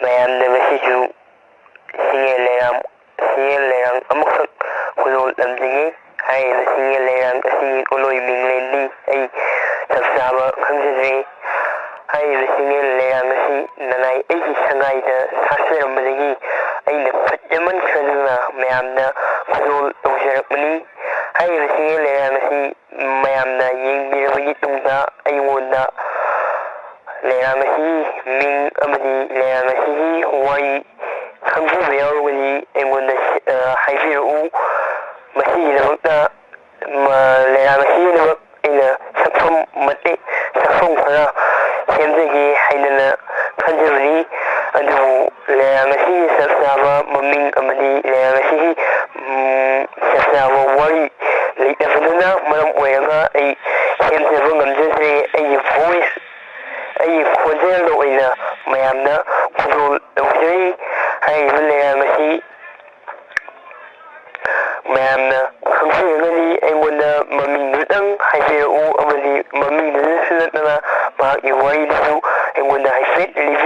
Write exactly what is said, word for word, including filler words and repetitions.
ꯃꯌꯥꯝꯗ ꯉꯁꯤꯁꯨ ꯁꯤꯡꯉꯦꯜ ꯂꯩꯔꯥꯡ, ꯁꯤꯡꯉꯦꯜ ꯂꯩꯔꯥꯡ ꯑꯃꯈꯛ ꯈꯨꯗꯣꯜ ꯇꯝꯖꯒꯦ꯫ ꯍꯥꯏꯔꯤꯕ ꯁꯤꯡꯉꯦꯜ ꯂꯩꯔꯥꯡ ꯑꯁꯤꯒꯤ ꯎꯂꯣꯏ ꯃꯤꯡꯂꯦꯟꯗꯤ ꯑꯩ ꯆꯞ ꯆꯥꯕ ꯈꯪꯖꯗ꯭ꯔꯦ꯫ ꯍꯥꯏꯔꯤꯕ ꯁꯤꯡꯉꯦꯜ ꯂꯩꯔꯥꯡ ꯑꯁꯤ ꯅꯅꯥꯏ ꯑꯩꯒꯤ ꯁꯪꯒꯥꯏꯗ ꯁꯥꯠꯆꯔꯝꯕꯗꯒꯤ ꯑꯩꯅ ꯐꯖꯃꯟꯈ꯭ꯔꯗꯨꯅ ꯃꯌꯥꯝꯗ ꯈꯨꯗꯣꯜ ꯇꯧꯖꯔꯛꯄꯅꯤ꯫ ꯍꯥꯏꯔꯤꯕ ꯁꯤꯡꯉꯦꯜ ꯂꯩꯔꯥꯡ ꯑꯁꯤ ꯃꯌꯥꯝꯅ ꯌꯦꯡꯕꯤꯔꯕꯒꯤ ꯇꯨꯡꯗ ꯑꯩꯉꯣꯟꯗ ꯂꯩꯔꯥꯡ ꯑꯁꯤꯒꯤ ꯃꯤꯡ ꯑꯃꯗꯤ ꯂꯩꯔꯥꯡ ꯑꯁꯤꯒꯤ ꯋꯥꯔꯤ ꯈꯪꯖꯕ ꯌꯥꯎꯔꯒꯗꯤ ꯑꯩꯉꯣꯟꯗ, ꯑ, ꯍꯥꯏꯕꯤꯔꯛꯎ꯫ ꯃꯁꯤꯒꯤꯗꯃꯛꯇ, ꯃ-, ꯂꯩꯔꯥꯡ ꯑꯁꯤꯒꯤꯗꯃꯛ ꯑꯩꯅ ꯁꯛꯐꯝ ꯃꯇꯦꯛ, ꯁꯛꯐꯝ ꯈꯔ ꯁꯦꯝꯖꯒꯦ ꯍꯥꯏꯗꯅ ꯈꯟꯖꯕꯅꯤ꯫ ꯑꯗꯨꯕꯨ ꯂꯩꯔꯥꯡ ꯑꯁꯤꯒꯤ ꯆꯞ ꯆꯥꯕ ꯃꯃꯤꯡ ꯑꯃꯗꯤ ꯂꯩꯔꯥꯡ ꯑꯁꯤꯒꯤ, ꯎꯝ, ꯆꯞ ꯆꯥꯕ ꯋꯥꯔꯤ ꯂꯩꯇꯕꯗꯨꯅ ꯃꯔꯝ ꯑꯣꯏꯔꯒ ꯑꯩ ꯁꯦꯝꯖꯕ ꯉꯝꯖꯗ꯭ꯔꯦ꯫ ꯑꯩꯒꯤ voice, ꯑꯩꯒꯤ ꯈꯣꯟꯖꯦꯜꯗ ꯑꯣꯏꯅ ꯃꯌꯥꯝꯅ ꯈꯨꯗꯣꯜ ꯇꯧꯖꯔꯤ꯫ ꯍꯥꯏꯔꯤꯕ ꯂꯩꯔꯥꯡ ꯑꯁꯤ ꯃꯌꯥꯝꯅ ꯈꯪꯖꯔꯒꯗꯤ ꯑꯩꯉꯣꯟꯗ ꯃꯃꯤꯡꯗꯨꯇꯪ ꯍꯥꯏꯕꯤꯔꯛꯎ, ꯑꯃꯗꯤ ꯃꯃꯤꯡꯗꯨꯗꯁꯨ ꯅꯠꯇꯅ ꯃꯍꯥꯛꯀꯤ ꯋꯥꯔꯤꯗꯨꯁꯨ ꯑꯩꯉꯣꯟꯗ ꯍꯥꯏꯐꯦꯠ ꯂꯤꯕꯤꯌꯨ꯫